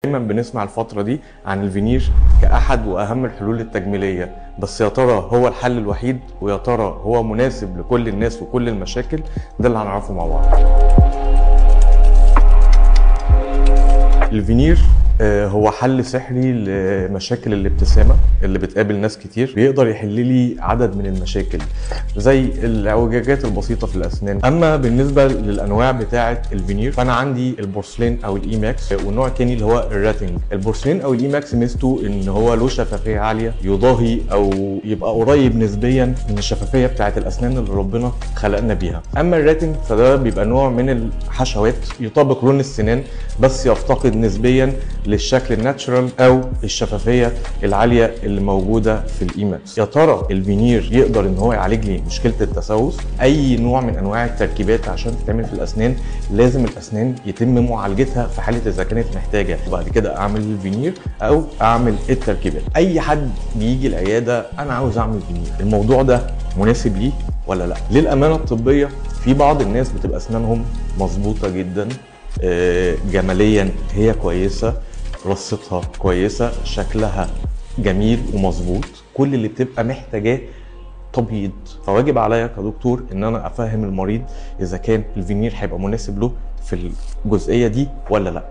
دايما بنسمع الفترة دي عن الفينير كأحد وأهم الحلول التجميلية، بس يا ترى هو الحل الوحيد؟ ويا ترى هو مناسب لكل الناس وكل المشاكل؟ ده اللي هنعرفه مع بعض. الفينير هو حل سحري لمشاكل الابتسامة اللي بتقابل ناس كتير، بيقدر يحل لي عدد من المشاكل زي الاعوجاجات البسيطة في الأسنان. أما بالنسبة للأنواع بتاعة الفينير فأنا عندي البورسلين أو ال E-max، والنوع التاني اللي هو الراتنج. البورسلين أو ال E-max ميزته إن هو له شفافية عالية، يضاهي أو يبقى قريب نسبيا من الشفافية بتاعة الأسنان اللي ربنا خلقنا بيها. أما الراتنج فده بيبقى نوع من الحشوات يطابق لون السنان بس يفتقد نسبيا للشكل ال natural او الشفافية العالية اللي موجودة في ال E-max. يا ترى الفينير يقدر ان هو يعالج لي مشكلة التسوس؟ اي نوع من انواع التركيبات عشان تتعمل في الاسنان لازم الاسنان يتم معالجتها في حاله اذا كانت محتاجه، وبعد كده اعمل الفينير او اعمل التركيبات. اي حد بيجي العيادة انا عاوز اعمل فينير، الموضوع ده مناسب ليه ولا لا؟ للامانة الطبية في بعض الناس بتبقى اسنانهم مظبوطة جدا، جماليا هي كويسة، رصتها كويسة، شكلها جميل ومظبوط، كل اللي بتبقى محتاجاه تبييض. فواجب عليا كدكتور ان انا افهم المريض اذا كان الفينير هيبقى مناسب له في الجزئية دي ولا لا.